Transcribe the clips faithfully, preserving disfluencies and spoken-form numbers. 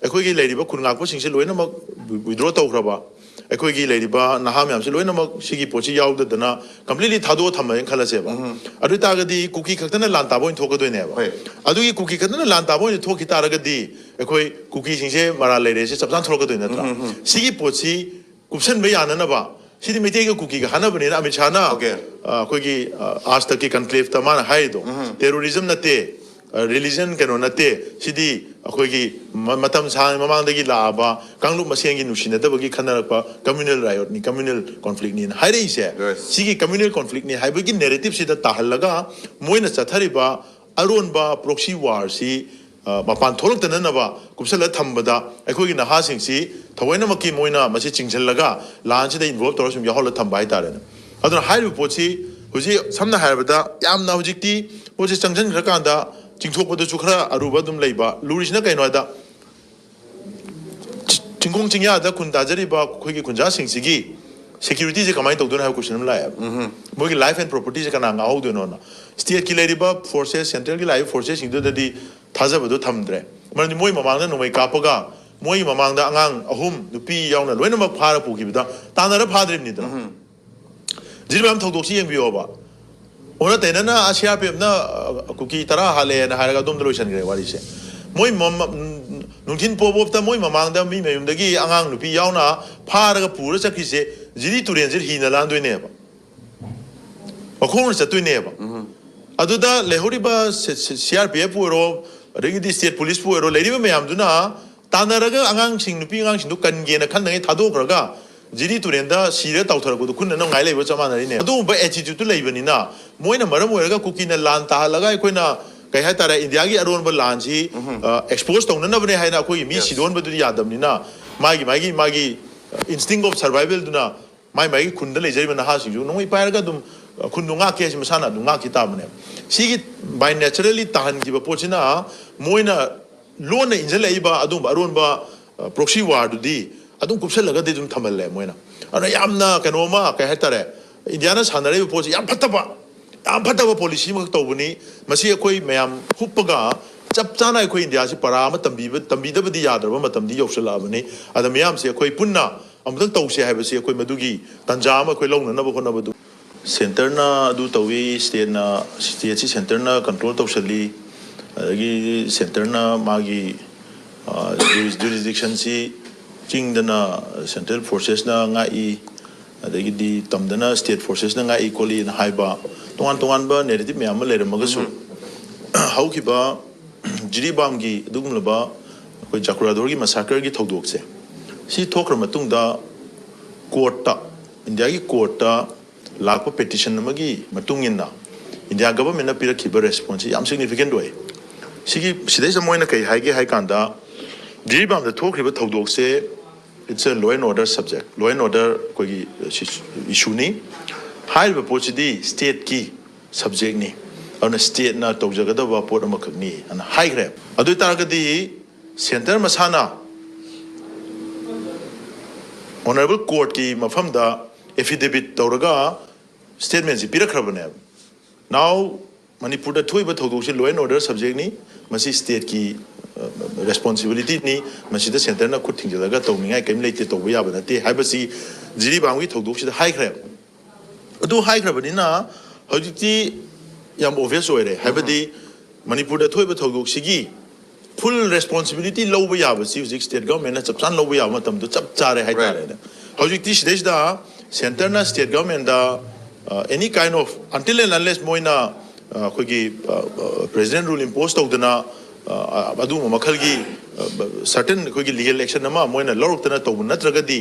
ꯑꯩꯈꯣꯏꯒꯤ ꯂꯩꯔꯤꯕ ꯈꯨꯟ ꯉꯥꯛꯄꯁꯤꯡꯁꯦ ꯂꯣꯏꯅꯃꯛ ꯋꯤꯗ꯭ꯔꯣ ꯇꯧꯈ꯭ꯔꯕ, ꯑꯩꯈꯣꯏꯒꯤ ꯂꯩꯔꯤꯕ ꯅꯍꯥ ꯃꯌꯥꯝꯁꯦ ꯂꯣꯏꯅꯃꯛ ꯁꯤꯒꯤ ꯄꯣꯠꯁꯤ ꯌꯥꯎꯗꯗꯅ ꯀꯝꯄ꯭ꯂꯤꯠꯂꯤ ꯊꯥꯗꯣꯛꯑ ꯊꯝꯃꯦꯅ ꯈꯜꯂꯁꯦꯕ꯫ ꯑꯗꯨ ꯑꯣꯏꯇꯥꯔꯒꯗꯤ ꯀꯨꯀꯤ ꯈꯛꯇꯅ ꯂꯥꯟ ꯇꯥꯕ ꯑꯣꯏꯅ ꯊꯣꯛꯀꯗꯣꯏꯅꯦꯕ꯫ ꯑꯗꯨꯒꯤ ꯀꯨꯀꯤ ꯈꯛꯇꯅ ꯂꯥꯟ ꯇꯥꯕ ꯑꯣꯏꯅ ꯊꯣꯛꯈꯤ ꯇꯥꯔꯒꯗꯤ ꯑꯩꯈꯣꯏ ꯀꯨꯀꯤꯁꯤꯡꯁꯦ ꯃꯔꯥꯜ ꯂꯩꯔꯦꯁꯦ ꯆꯞ ꯆꯥꯅ ꯊꯣꯛꯂꯛꯀꯗꯣꯏ ꯅꯠꯇ꯭ꯔꯥ? ꯁꯤꯒꯤ ꯄꯣꯠꯁꯤ ꯀꯨꯞꯁꯟꯕ ꯌꯥꯅꯅꯕ, ꯁꯤꯗꯤ ꯃꯩꯇꯩꯒ ꯀꯨꯀꯤꯒ ꯍꯥꯠꯅꯕꯅꯤꯅ ꯑꯃꯤꯠ ꯁꯥꯍꯅ, ꯑꯣꯀꯦ꯫ ꯑ, ꯑꯩꯈꯣꯏꯒꯤ, ꯑ, ꯑꯥꯖ ꯇꯛꯀꯤ ꯀꯟꯀ꯭ꯂꯦꯐꯇ ꯃꯥꯅ ꯍꯥꯏꯔꯤꯗꯣ, ꯇꯦꯔꯣꯔꯤꯖꯝ ꯅꯠꯇꯦ, ꯔꯤꯂꯤꯖꯟ ꯀꯩꯅꯣ ꯅꯠꯇꯦ, ꯁꯤꯗꯤ ꯑꯩꯈꯣꯏꯒꯤ ꯃ-, ꯃꯇꯝ ꯁꯥꯡꯅ ꯃꯃꯥꯡꯗꯒꯤ ꯂꯥꯛꯑꯕ ꯀꯥꯡꯂꯨꯞ ꯃꯁꯦꯟꯒꯤ ꯅꯨꯡꯁꯤꯅꯗꯕꯒꯤ ꯈꯟꯅꯔꯛꯄ ꯀꯝꯃ꯭ꯌꯨꯅꯦꯜ ꯔꯥꯏꯌꯣꯠꯅꯤ, ꯀꯝꯃ꯭ꯌꯨꯅꯦꯜ ꯀꯣꯟꯐ꯭ꯂꯤꯛꯅꯤꯅ ꯍꯥꯏꯔꯛꯏꯁꯦ꯫ ꯁꯤꯒꯤ ꯀꯝꯃ꯭ꯌꯨꯅꯦꯜ ꯀꯣꯟꯐ꯭ꯂꯤꯛꯅꯤ ꯍꯥꯏꯕꯒꯤ ꯅꯦꯔꯦꯇꯤꯞꯁꯤꯗ ꯇꯥꯍꯜꯂꯒ ꯃꯣꯏꯅ ꯆꯠꯊꯔꯤꯕ ꯑꯔꯣꯟꯕ ꯄ꯭ꯔꯣꯛꯁꯤ ꯋꯥꯔꯁꯤ, ꯑ, ꯃꯄꯥꯟ ꯊꯣꯛꯂꯛꯇꯅꯅꯕ ꯀꯨꯞꯁꯜꯂ ꯊꯝꯕꯗ ꯑꯩꯈꯣꯏꯒꯤ ꯅꯍꯥꯁꯤꯡꯁꯤ ꯊꯑꯣꯏꯅꯃꯛꯀꯤ ꯃꯣꯏꯅ ꯃꯁꯤ ꯆꯤꯡꯁꯤꯜꯂꯒ ꯂꯥꯟꯁꯤꯗ ꯏꯟꯚꯣꯜꯕ ꯇꯧꯔ ꯁꯨꯝ ꯌꯥꯎꯍꯜꯂ ꯊꯝꯕ ꯍꯥꯏꯇꯥꯔꯦꯅꯦ꯫ ꯑꯗꯨꯅ ꯍꯥꯏꯔꯤꯕ ꯄꯣꯠꯁꯤ ꯍꯧꯖꯤꯛ ꯁꯝꯅ ꯍꯥꯏꯔꯕꯗ ꯌꯥꯝꯅ ꯍꯧꯖꯤꯛꯇꯤ ꯄꯣꯠꯁꯤ ꯆꯪꯁꯤꯟꯈ꯭ꯔꯀꯥꯟꯗ ꯆꯤꯡꯊꯣꯛꯄꯗꯁꯨ ꯈꯔ ꯑꯔꯨꯕ ꯑꯗꯨꯝ ꯂꯩꯕ꯫ ꯂꯨꯔꯤꯁꯤꯅ ꯀꯩꯅꯣ ꯍꯥꯏꯗ ꯆꯤꯡꯈꯣꯡ ꯆꯤꯡꯌꯥꯗ ꯈꯨꯟ ꯇꯥꯖꯔꯤꯕ ꯑꯩꯈꯣꯏꯒꯤ ꯈꯨꯟꯖꯥꯁꯤꯡꯁꯤꯒꯤ ꯁꯦꯀ꯭ꯌꯨꯔꯤꯇꯤꯁꯦ ꯀꯃꯥꯏꯅ ꯇꯧꯗꯣꯏꯅꯣ ꯍꯥꯏꯕ ꯀꯣꯏꯁꯟ ꯑꯃ ꯂꯥꯛꯑꯦꯕ꯫ ꯃꯣꯏꯒꯤ ꯂꯥꯏꯐ ꯑꯦꯟ ꯄ꯭ꯔꯣꯄꯔꯇꯤꯁꯦ ꯀꯅꯥ ꯉꯥꯛꯍꯧꯗꯣꯏꯅꯣꯅ꯫ ꯁ꯭ꯇꯦꯠꯀꯤ ꯂꯩꯔꯤꯕ ꯐꯣꯔꯁꯦꯁ, ꯁꯦꯟꯇ꯭ꯔꯦꯜꯒꯤ ꯂꯥꯛꯏꯕ ꯐꯣꯔꯁꯦꯁꯁꯤꯡꯗꯨꯗꯗꯤ ꯊꯥꯖꯕꯗꯣ ꯊꯝꯗ꯭ꯔꯦ꯫ ꯃꯔꯝꯗꯤ ꯃꯣꯏ ꯃꯃꯥꯡꯗ ꯅꯣꯡꯃꯩ ꯀꯥꯞꯄꯒ ꯃꯣꯏꯒꯤ ꯃꯃꯥꯡꯗ ꯑꯉꯥꯡ ꯑꯍꯨꯝ, ꯅꯨꯄꯤ ꯌꯥꯎꯅ ꯂꯣꯏꯅꯃꯛ ꯐꯥꯔ ꯄꯨꯈꯤꯕꯗ ꯇꯥꯟꯅꯔ ꯐꯥꯗ꯭ꯔꯤꯕꯅꯤꯗꯅ꯫ ꯖꯤꯔꯤꯕꯥꯝ ꯊꯧꯗꯣꯛꯁꯤ ꯌꯦꯡꯕꯤꯌꯣꯕ꯫ ꯑꯣꯟꯅ ꯇꯩꯅꯅ ꯁꯤ ꯑꯥꯔ ꯄꯤ ꯑꯦꯐꯅ, ꯑ, ꯀꯨꯀꯤ ꯇꯔꯥ ꯍꯥꯠꯂꯦꯅ ꯍꯥꯏꯔꯒ ꯑꯗꯣꯝꯗ ꯂꯣꯏꯁꯤꯟꯈ꯭ꯔꯦ ꯋꯥꯔꯤꯁꯦ꯫ ꯃꯣꯏ ꯃꯝ-, ꯎꯝ, ꯅꯨꯡꯊꯤꯟ ꯄꯣꯕꯣꯞꯇ ꯃꯣꯏ ꯃꯃꯥꯡꯗ ꯃꯤ ꯃꯌꯨꯝꯗꯒꯤ ꯑꯉꯥꯡ ꯅꯨꯄꯤ ꯌꯥꯎꯅ ꯐꯥꯔꯒ ꯄꯨꯔ ꯆꯠꯈ꯭ꯔꯤꯁꯦ ꯖꯤꯔꯤ ꯇꯨꯔꯦꯟꯁꯦ ꯍꯤꯅ ꯂꯥꯟꯗꯣꯏꯅꯦꯕ, ꯃꯈꯣꯡꯅ ꯆꯠꯇꯣꯏꯅꯦꯕ꯫ ꯑꯗꯨꯗ ꯂꯩꯍꯧꯔꯤꯕ ꯁꯤ-, ꯁꯤ-, ꯁꯤ ꯑꯥꯔ ꯄꯤ ꯑꯦꯐꯄꯨ ꯑꯣꯏꯔꯣ, ꯑꯗꯒꯤꯗꯤ ꯁ꯭ꯇꯦꯠ ꯄꯨꯂꯤꯁꯄꯨ ꯑꯣꯏꯔꯣ, ꯂꯩꯔꯤꯕ ꯃꯌꯥꯝꯗꯨꯅ ꯇꯥꯟꯅꯔꯒ ꯑꯉꯥꯡꯁꯤꯡ, ꯅꯨꯄꯤ ꯑꯉꯥꯡꯁꯤꯡꯗꯨ ꯀꯟꯒꯦꯅ ꯈꯟꯗꯉꯩ ꯊꯥꯗꯣꯛꯈ꯭ꯔꯒ ꯖꯤꯔꯤ ꯇꯨꯔꯦꯟꯗ ꯁꯤꯔ ꯇꯥꯎꯊꯔꯛꯄꯗꯨ ꯈꯨꯟꯅ ꯉꯥꯏ ꯂꯩꯕ ꯆꯞ ꯃꯥꯟꯅꯔꯤꯅꯦ꯫ ꯑꯗꯨꯒꯨꯝꯕ ꯑꯦꯇꯤꯇ꯭ꯌꯨꯠꯇꯨ ꯂꯩꯕꯅꯤꯅ ꯃꯣꯏꯅ ꯃꯔꯝ ꯑꯣꯏꯔꯒ ꯀꯨꯀꯤꯅ ꯂꯥꯟ ꯇꯥꯍꯜꯂꯒ ꯑꯩꯈꯣꯏꯅ, ꯀꯩ ꯍꯥꯏꯇꯥꯔꯦ, ꯏꯟꯗꯤꯌꯥꯒꯤ ꯑꯔꯣꯟꯕ ꯂꯥꯟꯁꯤ, ꯑ, ꯑꯦꯛꯁꯄꯣꯖ ꯇꯧꯅꯅꯕꯅꯦ ꯍꯥꯏꯅ ꯑꯩꯈꯣꯏꯒꯤ ꯃꯤ ꯁꯤꯗꯣꯟꯕꯗꯨꯗꯤ ꯌꯥꯗꯕꯅꯤꯅ ꯃꯥꯒꯤ, ꯃꯥꯒꯤ, ꯃꯥꯒꯤ instinct of survivalꯗꯨꯅ ꯃꯥꯏ ꯃꯥꯏꯒꯤ ꯈꯨꯟꯗ ꯂꯩꯖꯔꯤꯕ ꯅꯍꯥꯁꯤꯡꯁꯨ ꯅꯣꯡꯃꯩ ꯄꯥꯏꯔꯒ ꯑꯗꯨꯝ, ꯑ, ꯈꯨꯟꯗꯣ ꯉꯥꯛꯀꯦ ꯍꯥꯏꯁꯤ ꯃꯁꯥꯅ ꯑꯗꯨꯝ ꯉꯥꯛꯈꯤ ꯇꯥꯕꯅꯦꯕ꯫ ꯁꯤꯒꯤ by naturally ꯇꯥꯍꯟꯈꯤꯕ ꯄꯣꯠꯁꯤꯅ ꯃꯣꯏꯅ ꯂꯣꯟꯅ ꯏꯟꯁꯤꯜꯂꯛꯏꯕ ꯑꯗꯨꯒꯨꯝꯕ ꯑꯔꯣꯟꯕ, ꯑ, ꯄ꯭ꯔꯣꯛꯁꯤ ꯋꯥꯔꯗꯨꯗꯤ ꯑꯗꯨꯝ ꯀꯨꯞꯁꯜꯂꯒꯗꯤ ꯑꯗꯨꯝ ꯊꯝꯍꯜꯂꯦ ꯃꯣꯏꯅ꯫ ꯑꯗꯨꯅ ꯌꯥꯝꯅ ꯀꯩꯅꯣ ꯑꯃ, ꯀꯩ ꯍꯥꯏꯇꯥꯔꯦ, ꯏꯟꯗꯤꯌꯥꯅ ꯁꯥꯟꯅꯔꯤꯕ ꯄꯣꯠꯁꯤ ꯌꯥꯝ ꯐꯠꯇꯕ, ꯌꯥꯝ ꯐꯠꯇꯕ ꯄꯣꯂꯤꯁꯤ ꯑꯃꯈꯛ ꯇꯧꯕꯅꯤ꯫ ꯃꯁꯤ ꯑꯩꯈꯣꯏ ꯃꯌꯥꯝ ꯍꯨꯞꯄꯒ ꯆꯞ ꯆꯥꯅ ꯑꯩꯈꯣꯏ ꯏꯟꯗꯤꯌꯥꯁꯤ ꯄꯔꯥ ꯑꯃ ꯇꯝꯕꯤꯕ, ꯇꯝꯕꯤꯗꯕꯗꯤ ꯌꯥꯗ꯭ꯔꯕ ꯃꯇꯝꯗꯤ ꯌꯧꯁꯤꯜꯂꯛꯑꯕꯅꯤ꯫ ꯑꯗ ꯃꯤꯌꯥꯝꯁꯦ ꯑꯩꯈꯣꯏ ꯄꯨꯟꯅ ꯑꯃꯨꯛꯇꯪ ꯇꯧꯁꯦ ꯍꯥꯏꯕꯁꯤ ꯑꯩꯈꯣꯏ ꯃꯗꯨꯒꯤ ꯇꯥꯟꯖꯥ ꯑꯃ ꯑꯩꯈꯣꯏ ꯂꯧꯅꯅꯕ ꯍꯣꯠꯅꯕꯗꯨ꯫ ꯁꯦꯟꯇꯔꯅ ꯑꯗꯨ ꯇꯧꯏ, ꯁ꯭ꯇꯦꯠꯅ, ꯁ꯭ꯇꯦꯠꯁꯤ ꯁꯦꯟꯇꯔꯅ ꯀꯟꯇ꯭ꯔꯣꯜ ꯇꯧꯁꯜꯂꯤ, ꯑꯗꯒꯤ ꯁꯦꯟꯇꯔꯅ ꯃꯥꯒꯤ, ꯑ, ꯖꯨꯔꯤꯁ-, ꯖꯨꯔꯤꯁꯗꯤꯛꯁꯟꯁꯤ ꯆꯤꯡꯗꯅ ꯁꯦꯟꯇ꯭ꯔꯦꯜ ꯐꯣꯔꯁꯦꯁꯅ ꯉꯥꯛꯏ, ꯑꯗꯒꯤꯗꯤ ꯇꯝꯗꯅ ꯁ꯭ꯇꯦꯠ ꯐꯣꯔꯁꯦꯁꯅ ꯉꯥꯛꯏ ꯈꯣꯠꯂꯤꯅ ꯍꯥꯏꯕ ꯇꯣꯉꯥꯟ ꯇꯣꯉꯥꯟꯕ ꯅꯦꯔꯦꯇꯤꯞ ꯃꯌꯥꯝ ꯑꯃ ꯂꯩꯔꯝꯃꯒꯁꯨ, ꯍꯧꯈꯤꯕ ꯖꯤꯔꯤꯕꯥꯝꯒꯤ ꯑꯗꯨꯒꯨꯝꯂꯕ ꯑꯩꯈꯣꯏ ꯖꯀꯨꯔꯥꯗꯣꯔꯒꯤ ꯃꯁꯥꯀꯔꯒꯤ ꯊꯧꯗꯣꯛꯁꯦ, ꯁꯤ ꯊꯣꯛꯈ꯭ꯔ ꯃꯇꯨꯡꯗ ꯀꯣꯔꯠꯇ, ꯏꯟꯗꯤꯌꯥꯒꯤ ꯀꯣꯔꯠꯇ ꯂꯥꯛꯄ ꯄꯦꯇꯤꯁꯟ ꯑꯃꯒꯤ ꯃꯇꯨꯡ ꯏꯟꯅ ꯏꯟꯗꯤꯌꯥ ꯒꯚꯔꯟꯃꯦꯟꯠꯅ ꯄꯤꯔꯛꯈꯤꯕ ꯔꯦꯁꯄꯣꯟꯁꯁꯤ ꯌꯥꯝ ꯁꯤꯒꯅꯤꯐꯤꯀꯦꯟꯠ ꯑꯣꯏ꯫ ꯁꯤꯒꯤ, ꯁꯤꯗꯩꯁꯤꯗ ꯃꯣꯏꯅ ꯀꯩ ꯍꯥꯏꯒꯦ ꯍꯥꯏ ꯀꯥꯟꯗ, ꯖꯤꯔꯤꯕꯥꯝꯗ ꯊꯣꯛꯈ꯭ꯔꯤꯕ ꯊꯧꯗꯣꯛꯁꯦ, it's a law and order subject, law and order ꯑꯩꯈꯣꯏꯒꯤ ꯏꯁꯨꯅꯤ꯫ ꯍꯥꯏꯔꯤꯕ ꯄꯣꯠꯁꯤꯗꯤ ꯁ꯭ꯇꯦꯠꯀꯤ ꯁꯕꯖꯦꯛꯅꯤ, ꯑꯗꯨꯅ ꯁ꯭ꯇꯦꯠꯅ ꯇꯧꯖꯒꯗꯕ ꯄꯣꯠ ꯑꯃꯈꯛꯅꯤ ꯑꯅ ꯍꯥꯏꯈ꯭ꯔꯦ꯫ ꯑꯗꯨ ꯑꯣꯏ ꯇꯥꯔꯒꯗꯤ ꯁꯦꯟꯇꯔ ꯃꯁꯥꯅ ꯑꯣꯅꯔꯦꯕꯜ ꯀꯣꯔꯠꯀꯤ ꯃꯐꯝꯗ ꯑꯦꯐꯤꯗꯦꯕꯤꯠ ꯇꯧꯔꯒ ꯁ꯭ꯇꯦꯠꯃꯦꯟꯁꯤ ꯄꯤꯔꯛꯈ꯭ꯔꯕꯅꯦꯕ꯫ Now, ꯃꯅꯤꯄꯨꯔꯗ ꯊꯣꯛꯏꯕ ꯊꯧꯗꯣꯛꯁꯤ law and order subjectꯅꯤ, ꯃꯁꯤ ꯁ꯭ꯇꯦꯠꯀꯤ ꯔꯦꯁꯄꯣꯟꯁꯤꯕꯤꯂꯤꯇꯤꯅꯤ, ꯃꯁꯤꯗ ꯁꯦꯟꯇꯔꯅ ꯈꯨꯠ ꯊꯤꯡꯖꯤꯜꯂꯒ ꯇꯧꯅꯤꯡꯉꯥꯏ ꯀꯔꯤꯝ ꯂꯩꯇꯦ, ꯇꯧꯕ ꯌꯥꯕ ꯅꯠꯇꯦ ꯍꯥꯏꯕꯁꯤ ꯖꯤꯔꯤꯕꯥꯝꯒꯤ ꯊꯧꯗꯣꯛꯁꯤꯗ ꯍꯥꯏꯈ꯭ꯔꯦ꯫ ꯑꯗꯨ ꯍꯥꯏꯈ꯭ꯔꯕꯅꯤꯅ ꯍꯧꯖꯤꯛꯇꯤ ꯌꯥꯝ ꯑꯣꯕꯚꯤꯌꯁ ꯑꯣꯏꯔꯦ, ꯍꯥꯏꯕꯗꯤ ꯃꯅꯤꯄꯨꯔꯗ ꯊꯣꯛꯏꯕ ꯊꯧꯗꯣꯛꯁꯤꯒꯤ ꯐꯨꯜ ꯔꯦꯁꯄꯣꯟꯁꯤꯕꯤꯂꯤꯇꯤ ꯂꯧꯕ ꯌꯥꯕꯁꯤ ꯍꯧꯖꯤꯛ ꯁ꯭ꯇꯦꯠ ꯒꯚꯔꯟꯃꯦꯟꯠꯅ ꯆꯞ ꯆꯥꯅ ꯂꯧꯕ ꯌꯥꯕ ꯃꯇꯝꯗꯣ ꯆꯞ ꯆꯥꯔꯦ ꯍꯥꯏꯇꯥꯔꯦꯅꯦ꯫ ꯍꯧꯖꯤꯛꯇꯤ ꯁꯤꯗꯩꯁꯤꯗ ꯁꯦꯟꯇꯔꯅ ꯁ꯭ꯇꯦꯠ ꯒꯚꯔꯟꯃꯦꯟꯠꯗ, ꯑ, any kind of, until and unless ꯃꯣꯏꯅ, ꯑ, ꯑꯩꯈꯣꯏꯒꯤ, ꯑ, ꯑ, ꯄ꯭ꯔꯦꯁꯤꯗꯦꯟꯠ ꯔꯨꯜ ꯏꯝꯄꯣꯁ ꯇꯧꯗꯅ, ꯑ, ꯑ, ꯑꯗꯨꯒꯨꯝꯕ ꯃꯈꯜꯒꯤ, ꯑ, ꯁꯔꯇꯟ ꯑꯩꯈꯣꯏꯒꯤ ꯂꯤꯒꯦꯜ ꯑꯦꯛꯁꯟ ꯑꯃ ꯃꯣꯏꯅ ꯂꯧꯔꯛꯇꯅ ꯇꯧꯕ ꯅꯠꯇ꯭ꯔꯒꯗꯤ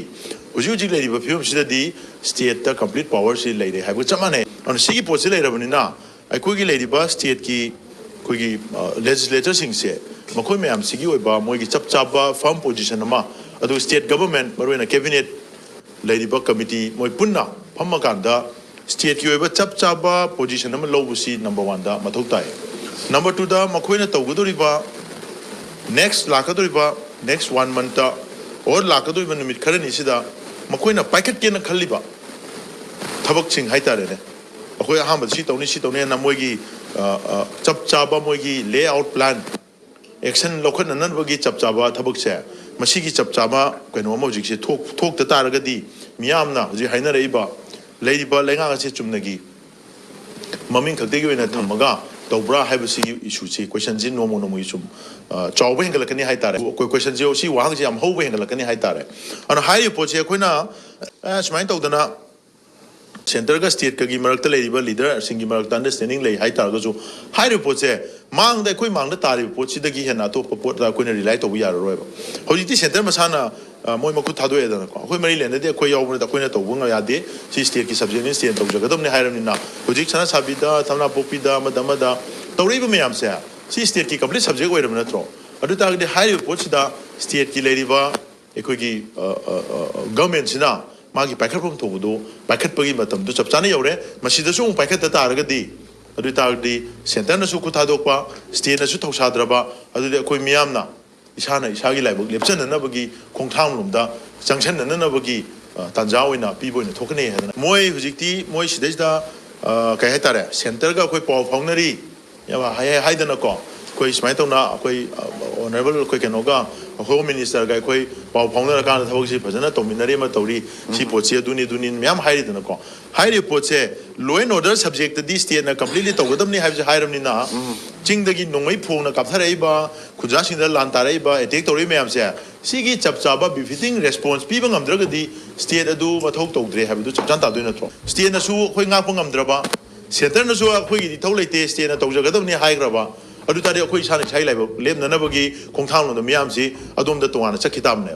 ꯍꯧꯖꯤꯛ ꯍꯧꯖꯤꯛ ꯂꯩꯔꯤꯕ ꯐꯤꯕꯝꯁꯤꯗꯗꯤ ꯁ꯭ꯇꯦꯠꯇ ꯀꯝꯄ꯭ꯂꯤꯠ ꯄꯋꯥꯔꯁꯤ ꯂꯩꯔꯦ ꯍꯥꯏꯕꯒ ꯆꯞ ꯃꯥꯟꯅꯩ꯫ ꯑꯗꯨꯅ ꯁꯤꯒꯤ ꯄꯣꯠꯁꯤ ꯂꯩꯔꯕꯅꯤꯅ ꯑꯩꯈꯣꯏꯒꯤ ꯂꯩꯔꯤꯕ ꯁ꯭ꯇꯦꯠꯀꯤ ꯑꯩꯈꯣꯏꯒꯤ, ꯑ, ꯂꯦꯖꯤꯁꯂꯦꯇꯔꯁꯤꯡꯁꯦ ꯃꯈꯣꯏ ꯃꯌꯥꯝꯁꯤꯒꯤ ꯑꯣꯏꯕ ꯃꯣꯏꯒꯤ ꯆꯞ ꯆꯥꯕ ꯐꯥꯔꯝ ꯄꯣꯖꯤꯁꯟ ꯑꯃ, ꯑꯗꯨꯒ ꯁ꯭ꯇꯦꯠ ꯒꯚꯔꯟꯃꯦꯟꯠ, ꯃꯔꯨꯑꯣꯏꯅ ꯀꯦꯕꯤꯅꯦꯠ ꯂꯩꯔꯤꯕ ꯀꯃꯤꯇꯤ ꯃꯣꯏ ꯄꯨꯟꯅ ꯐꯝꯃꯀꯥꯟꯗ ꯁ꯭ꯇꯦꯠꯀꯤ ꯑꯣꯏꯕ ꯆꯞ ꯆꯥꯕ ꯄꯣꯖꯤꯁꯟ ꯑꯃ ꯂꯧꯕꯁꯤ ꯅꯝꯕꯔ ꯋꯥꯟꯗ ꯃꯊꯧ ꯇꯥꯏ꯫ ꯅꯝꯕꯔ ꯇꯨꯗ ꯃꯈꯣꯏꯅ ꯇꯧꯒꯗꯧꯔꯤꯕ ꯅꯦꯛꯁ ꯂꯥꯛꯀꯗꯧꯔꯤꯕ ꯅꯦꯛꯁ ꯋꯥꯟ ꯃꯟꯠꯇ ꯑꯣꯔ ꯂꯥꯛꯀꯗꯧꯔꯤꯕ ꯅꯨꯃꯤꯠ ꯈꯔꯅꯤꯁꯤꯗ ꯃꯈꯣꯏꯅ ꯄꯥꯏꯈꯠꯀꯦꯅ ꯈꯜꯂꯤꯕ ꯊꯕꯛꯁꯤꯡ ꯍꯥꯏꯇꯥꯔꯦꯅꯦ, ꯑꯩꯈꯣꯏ ꯑꯍꯥꯟꯕꯗ ꯁꯤ ꯇꯧꯅꯤ, ꯁꯤ ꯇꯧꯅꯤ ꯍꯥꯏꯅ ꯃꯣꯏꯒꯤ, ꯑ, ꯑ, ꯆꯞ ꯆꯥꯕ ꯃꯣꯏꯒꯤ layout plan ꯑꯦꯛꯁꯟ ꯂꯧꯈꯠꯅꯅꯕꯒꯤ ꯆꯞ ꯆꯥꯕ ꯊꯕꯛꯁꯦ, ꯃꯁꯤꯒꯤ ꯆꯞ ꯆꯥꯕ ꯀꯩꯅꯣ ꯑꯃ ꯍꯧꯖꯤꯛꯁꯦ ꯊꯣꯛ-, ꯊꯣꯛꯇ ꯇꯥꯔꯒꯗꯤ, ꯃꯤꯌꯥꯝꯅ ꯍꯧꯖꯤꯛ ꯍꯥꯏꯅꯔꯛꯏꯕ, ꯂꯩꯔꯤꯕ ꯂꯩꯉꯥꯛ ꯑꯁꯦ ꯆꯨꯝꯅꯒꯤ ꯃꯃꯤꯡ ꯈꯛꯇꯒꯤ ꯑꯣꯏꯅ ꯊꯝꯃꯒ ꯇꯧꯕ꯭ꯔꯥ ꯍꯥꯏꯕꯁꯤꯒꯤ ꯏꯁꯨꯁꯤ, ꯀꯣꯏꯁꯟꯁꯤ ꯅꯣꯡꯃ ꯅꯣꯡꯃꯒꯤ ꯁꯨꯝ, ꯑ, ꯆꯥꯎꯕ ꯍꯦꯟꯒꯠꯂꯛꯀꯅꯤ ꯍꯥꯏꯇꯥꯔꯦ꯫ ꯀꯣꯏ-, ꯀꯣꯏꯁꯟꯁꯤ, ꯁꯤ ꯋꯥꯍꯪꯁꯤ ꯌꯥꯝ ꯍꯧꯕ ꯍꯦꯟꯒꯠꯂꯛꯀꯅꯤ ꯍꯥꯏꯇꯥꯔꯦ꯫ ꯑꯗꯨꯅ ꯍꯥꯏꯔꯤꯕ ꯄꯣꯠꯁꯦ ꯑꯩꯈꯣꯏꯅ, ꯑ, ꯁꯨꯃꯥꯏꯅ ꯇꯧꯗꯅ ꯁꯦꯟꯇꯔꯒ ꯁ꯭ꯇꯦꯠꯀꯒꯤ ꯃꯔꯛꯇ ꯂꯩꯔꯤꯕ ꯂꯤꯗꯔꯁꯤꯡꯒꯤ ꯃꯔꯛꯇ ꯑꯟꯗꯔꯁ꯭ꯇꯦꯟꯗꯤꯡ ꯂꯩ ꯍꯥꯏꯇꯥꯔꯒꯁꯨ, ꯍꯥꯏꯔꯤꯕ ꯄꯣꯠꯁꯦ ꯃꯥꯡꯗ, ꯑꯩꯈꯣꯏ ꯃꯥꯡꯗ ꯇꯥꯔꯤꯕ ꯄꯣꯠꯁꯤꯗꯒꯤ ꯍꯦꯟꯅ ꯑꯇꯣꯞꯄ ꯄꯣꯠꯇ ꯑꯩꯈꯣꯏꯅ ꯔꯤꯂꯥꯏ ꯇꯧꯕ ꯌꯥꯔꯔꯣꯏꯕ꯫ ꯍꯧꯖꯤꯛꯇꯤ ꯁꯦꯟꯇꯔ ꯃꯁꯥꯅ, ꯑ, ꯃꯣꯏ ꯃꯈꯨꯠ ꯊꯥꯗꯣꯛꯑꯦꯗꯅꯀꯣ꯫ ꯑꯩꯈꯣꯏ ꯃꯔꯤ ꯂꯩꯅꯗꯤ ꯑꯩꯈꯣꯏ ꯌꯥꯎꯕ ꯅꯠꯇꯦ, ꯑꯩꯈꯣꯏꯅ ꯇꯧꯕ ꯉꯝ-, ꯌꯥꯗꯦ꯫ ꯁꯤ ꯁ꯭ꯇꯦꯠꯀꯤ ꯁꯕꯖꯦꯛꯅꯤ, ꯁ꯭ꯇꯦꯠꯅ ꯇꯧꯖꯒꯗꯕꯅꯤ ꯍꯥꯏꯔꯕꯅꯤꯅ, ꯍꯧꯖꯤꯛ ꯁꯅꯥ ꯁꯥꯕꯤꯗ, ꯊꯝꯅꯥꯄꯣꯛꯄꯤꯗ, ꯑꯃꯗ ꯑꯃꯗ ꯇꯧꯔꯛꯏꯕ ꯃꯌꯥꯝꯁꯦ, ꯁꯤ ꯁ꯭ꯇꯦꯠꯀꯤ ꯀꯝꯄ꯭ꯂꯤꯠ ꯁꯕꯖꯦꯛ ꯑꯣꯏꯔꯕ ꯅꯠꯇ꯭ꯔꯣ? ꯑꯗꯨ ꯇꯥꯔꯒꯗꯤ ꯍꯥꯏꯔꯤꯕ ꯄꯣꯠꯁꯤꯗ ꯁ꯭ꯇꯦꯠꯀꯤ ꯂꯩꯔꯤꯕ ꯑꯩꯈꯣꯏꯒꯤ, ꯑ, ꯑ, ꯑ, ꯒꯚꯔꯟꯃꯦꯟꯁꯤꯅ ꯃꯥꯒꯤ ꯄꯥꯏꯈꯠꯐꯝ ꯊꯣꯛꯄꯗꯨ ꯄꯥꯏꯈꯠꯄꯒꯤ ꯃꯇꯝꯗꯨ ꯆꯞ ꯆꯥꯅ ꯌꯧꯔꯦ꯫ ꯃꯁꯤꯗꯁꯨ ꯑꯃꯨꯛ ꯄꯥꯏꯈꯠꯇ ꯇꯥꯔꯒꯗꯤ, ꯑꯗꯨ ꯑꯣꯏ ꯇꯥꯔꯒꯗꯤ ꯁꯦꯟꯇꯔꯅꯁꯨ ꯈꯨꯠ ꯊꯥꯗꯣꯛꯄ, ꯁ꯭ꯇꯦꯠꯅꯁꯨ ꯊꯧꯁꯥꯗ꯭ꯔꯕ, ꯑꯗꯨꯗꯤ ꯑꯩꯈꯣꯏ ꯃꯤꯌꯥꯝꯅ ꯏꯁꯥꯅ ꯏꯁꯥꯒꯤ ꯂꯥꯏꯕꯛ ꯂꯦꯞꯆꯅꯅꯕꯒꯤ ꯈꯣꯡꯊꯥꯡꯂꯣꯝꯗ ꯆꯪꯁꯤꯟꯅꯅꯕꯒꯤ, ꯑ, ꯇꯥꯟꯖꯥ ꯑꯣꯏꯅ ꯄꯤꯕ ꯑꯣꯏꯅ ꯊꯣꯛꯀꯅꯤ ꯍꯥꯏꯗꯅ꯫ ꯃꯣꯏ ꯍꯧꯖꯤꯛꯇꯤ ꯃꯣꯏ ꯁꯤꯗꯩꯁꯤꯗ, ꯑ, ꯀꯩ ꯍꯥꯏꯇꯥꯔꯦ, ꯁꯦꯟꯇꯔꯒ ꯑꯩꯈꯣꯏ ꯄꯥꯎ ꯐꯥꯎꯅꯔꯤ, ꯌꯥꯝ ꯍꯥꯏ-, ꯍꯥꯏꯗꯅꯀꯣ, ꯑꯩꯈꯣꯏ ꯁꯨꯃꯥꯏꯅ ꯇꯧꯅ ꯑꯩꯈꯣꯏ, ꯑ, ꯑꯣꯅꯔꯦꯕꯜ ꯑꯩꯈꯣꯏ ꯀꯩꯅꯣꯒ, ꯑꯩꯈꯣꯏ ꯍꯣꯝ ꯃꯤꯅꯤꯁꯇꯔꯒ ꯑꯩꯈꯣꯏ ꯄꯥꯎ ꯐꯥꯎꯅꯔꯀꯥꯟꯗ ꯊꯕꯛꯁꯤ ꯐꯖꯅ ꯇꯧꯃꯤꯟꯅꯔꯤ, ꯑꯃ ꯇꯧꯔꯤ, ꯁꯤ ꯄꯣꯠꯁꯤ ꯑꯗꯨꯅꯤ ꯑꯗꯨꯅꯤ ꯃꯌꯥꯝ ꯍꯥꯏꯔꯤꯗꯅꯀꯣ꯫ ꯍꯥꯏꯔꯤꯕ ꯄꯣꯠꯁꯦ law and order subjectꯗꯤ ꯁ꯭ꯇꯦꯠꯅ completely ꯇꯧꯒꯗꯕꯅꯤ ꯍꯥꯏꯕꯁꯦ ꯍꯥꯏꯔꯕꯅꯤꯅ, ꯆꯤꯡꯗꯒꯤ ꯅꯣꯡꯃꯩ ꯐꯣꯡꯅ ꯀꯥꯞꯊꯔꯛꯏꯕ, ꯈꯨꯟꯖꯥꯁꯤꯡꯗ ꯂꯥꯟ ꯇꯥꯔꯛꯏꯕ, ꯑꯦꯇꯦꯛ ꯇꯧꯔꯛꯏꯕ ꯃꯌꯥꯝꯁꯦ, ꯁꯤꯒꯤ ꯆꯞ ꯆꯥꯕ befitting response ꯄꯤꯕ ꯉꯝꯗ꯭ꯔꯒꯗꯤ ꯁ꯭ꯇꯦꯠ ꯑꯗꯨ ꯃꯊꯧ ꯇꯧꯗ꯭ꯔꯦ ꯍꯥꯏꯕꯗꯨ ꯆꯞ ꯆꯥꯅ ꯇꯥꯗꯣꯏ ꯅꯠꯇ꯭ꯔꯣ? ꯁ꯭ꯇꯦꯠꯅꯁꯨ ꯑꯩꯈꯣꯏ ꯉꯥꯛꯄ ꯉꯝꯗ꯭ꯔꯕ, ꯁꯦꯟꯇꯔꯅꯁꯨ ꯑꯩꯈꯣꯏꯒꯤꯗꯤ ꯏꯊꯧ ꯂꯩꯇꯦ, ꯁ꯭ꯇꯦꯠꯅ ꯇꯧꯖꯒꯗꯕꯅꯤ ꯍꯥꯏꯈ꯭ꯔꯕ, ꯑꯗꯨ ꯇꯥꯔꯗꯤ ꯑꯩꯈꯣꯏ ꯏꯁꯥꯅ ꯏꯁꯥꯒꯤ ꯂꯥꯏꯕꯛ ꯂꯦꯞꯅꯅꯕꯒꯤ ꯈꯣꯡꯊꯥꯡꯂꯣꯝꯗ ꯃꯤꯌꯥꯝꯁꯤ ꯑꯗꯣꯝꯗ ꯇꯣꯉꯥꯟꯅ ꯆꯠꯈꯤ ꯇꯥꯕꯅꯦꯕ꯫